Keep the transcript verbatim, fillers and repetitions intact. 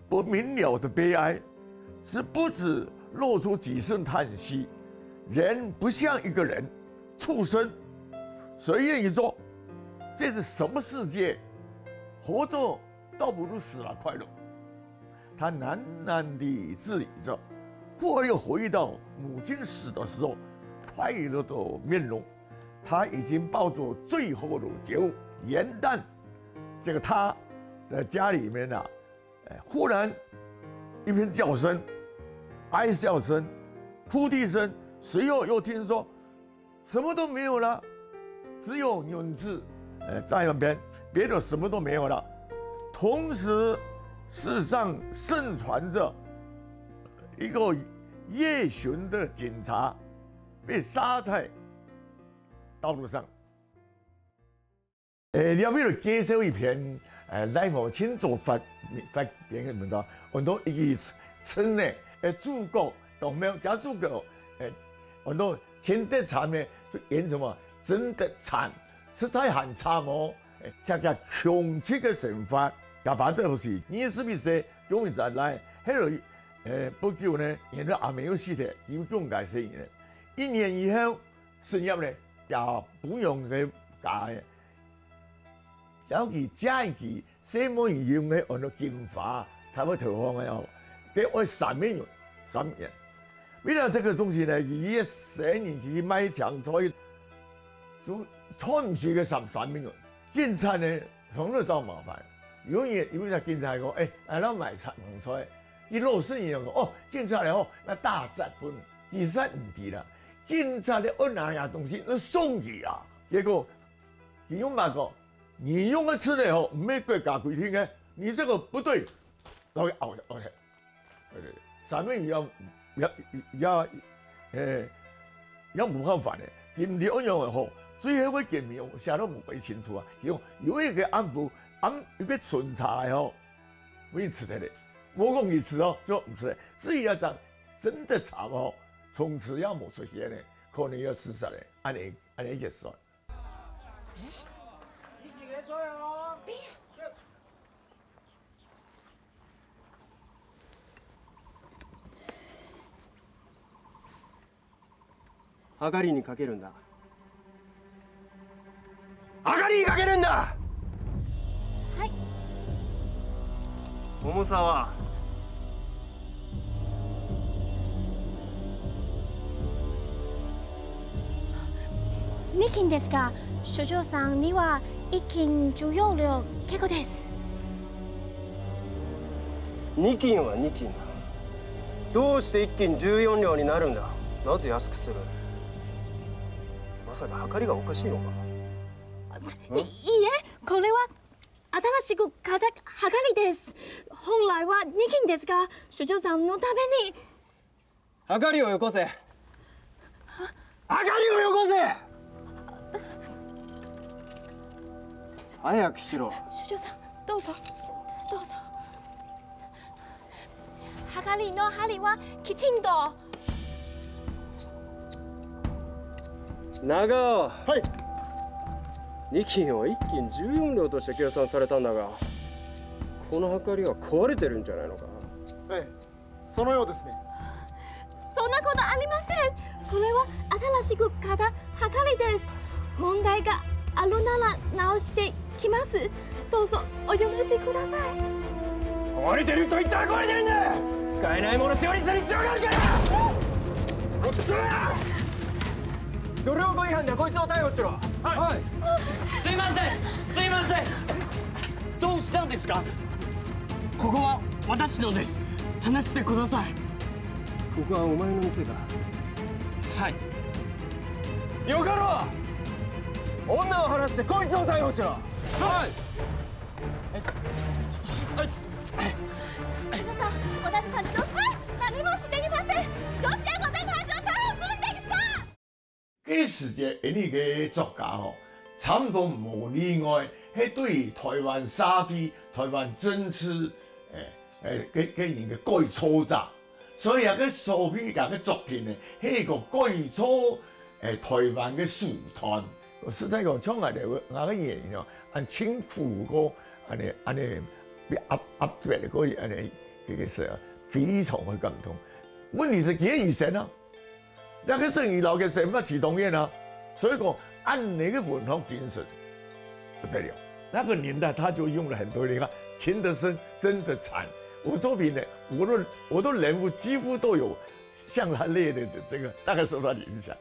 不明了的悲哀，只不止露出几声叹息。人不像一个人，畜生，谁愿意做？这是什么世界？活着倒不如死了快乐。他喃喃地自语着，忽而又回到母亲死的时候快乐的面容。他已经抱着最后的觉悟。元旦，这个他的家里面啊，哎，忽然一片叫声，哀叫声、哭啼声，随后又听说什么都没有了，只有银子，呃，在那边，别的什么都没有了。同时，世上盛传着一个夜巡的警察被杀在道路上。 誒，這位就介紹一篇，誒，來訪清楚發發表个文章，安到一个村呢，誒，主角當妙，假主角，誒，安到真得慘呢，就演什麼？真得慘，實在很慘哦。誒，像佢窮極个生活，佢爸爸這時二十一歲，供佢轉來，後來，誒，不久呢，因為阿姆又死忒，佢又供佢細人呢。一年以後，失業呢，佢不用个家个。 要佢借佢細妹用个安到金花，差不多投降个哦，佢愛三萬銀，三萬銀。為了這個東西呢，佢一生人去賣青菜，就賺毋起个三三萬銀。警察呢，常常找麻煩。有一日，有一隻警察講：「哎，來到賣菜，賣菜。」佢老實人講：「哦，警察來哦，那打折分。」其實毋知啦，警察咧愛拿佢東西，愛送佢啊。結果 佢用麼个？你用个尺呢吼，毋係國家規定个，你這個不對，然後拗拗起來。三萬也也也也，誒，也無辦法呢。佢毋知愛仰般好，最後个結尾寫到無幾清楚啊。佢講有一個暗晡，暗一個巡查个吼，分佢辭忒咧，無講佢辭哦，就毋辭咧。至於那張真的慘哦，從此也無出現咧，可能要自殺咧，恁呢恁呢結束。 はかりにかけるんだ。はかりにかけるんだ。はい。重さは？二斤ですか？所長さんには一斤十四両結構です。二斤は二斤だ。どうして一斤十四両になるんだ？なぜ安くする？まさかはかりがおかしいのか？いいえ、これは新しく買ったはかりです。本来は二斤ですが、所長さんのために。はかりをよこせ。はかりをよこせ！早くしろ。所長さん、どうぞ、どうぞ。はかりの針はきちんと。長尾。はい。二斤を一斤十四両として計算されたんだが、このはかりは壊れてるんじゃないのか？ええ、そのようですね。そんなことありません。これは新しく買ったはかりです。問題があるなら直してきます。どうぞお許しください。壊れてると言ったら壊れてるんだ！使えないもの修理する必要があるか！こっちだ！漁業法違反だ、こいつを逮捕しろ！はい。すいません、すいません。どうしたんですか？ここは私のです。離してください。ここはお前の店か？はい。よかろう！女を離してこいつを逮捕しろ！はい。所長さん、私たちの、あ、何もしていません。どうして私たちを逮捕するんですか？ 該時節，𫣆俚个作家吼，差毋多無例外，係對台灣社會、台灣政治，誒，誒，个，个人个改造者。所以啊，該所謂个个作品呢，係一個改造，誒，台灣个手段。實在講，像𠊎兜，𠊎个年齡哦，恁辛苦過，恁呢，恁呢，被壓，壓迫過，恁呢，个个是啊，非常个感动。问题是，佢个一生啊，那个生意老个生活起动员啊，所以讲，恁呢个文学精神，不得了。那个年代他就用了很多，你看钱德森、曾德产，我作品呢，我都我都人物几乎都有向他列的这个，大概受他的影响。